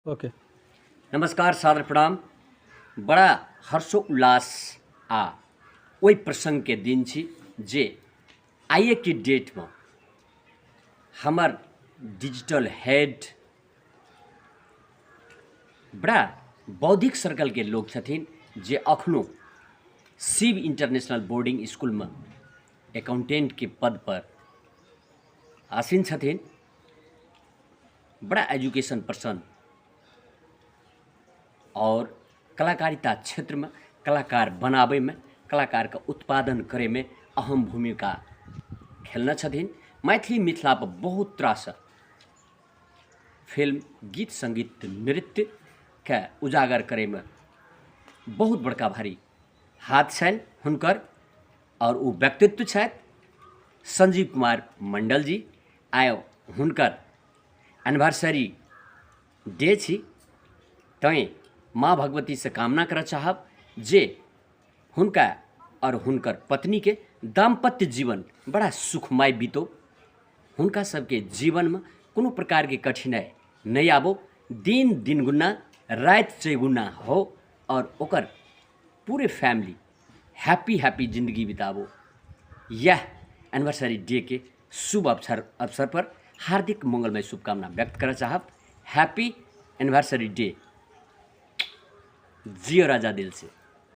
Okay. नमस्कार, सादर प्रणाम। बड़ा हर्षोल्लास आ ओहि प्रसङ्गके दिन छी जे आइएके डेटमे हमर डिजिटल हेड बड़ा बौद्धिक सर्कलके लोक छथिन जे अखनो शिव इंटरनेशनल बोर्डिंग स्कूलमे एकाउंटेंटके पदपर आसीन छथिन। बड़ा एजुकेशन पर्सन आओर कलाकारिता क्षेत्रमे कलाकार बनाबैमे, कलाकारके उत्पादन करैमे अहम भूमिका खेलने छथिन। मैथिली मिथिलापर बहुत रास फिल्म, गीत सङ्गीत, नृत्यके उजागर करैमे बहुत बड़का भारी हाथ छनि हुनकर आओर ओ व्यक्तित्व छथि संजीव कुमार मण्डल जी। आइ हुनकर एनिवर्सरी डे छी, तैँ माँ भगवतीसँ कामना करऽ चाहब जे हुनका आओर हुनकर पत्नीके दाम्पत्य जीवन बड़ा सुखमय बीतो, हुनका सबके जीवनमे कोनो प्रकारके कठिनाइ नहि आबो, दिन दिनगुना राति चौगुना हो आओर ओकर पूरे फैमिली हैप्पी हैप्पी जिंदगी बिताबो। यह एनिवर्सरी डे के शुभ अवसर अवसर पर हार्दिक मंगलमय शुभकामना व्यक्त करऽ चाहब। हैप्पी एनिवर्सरी डे, जियो राजा दिल से।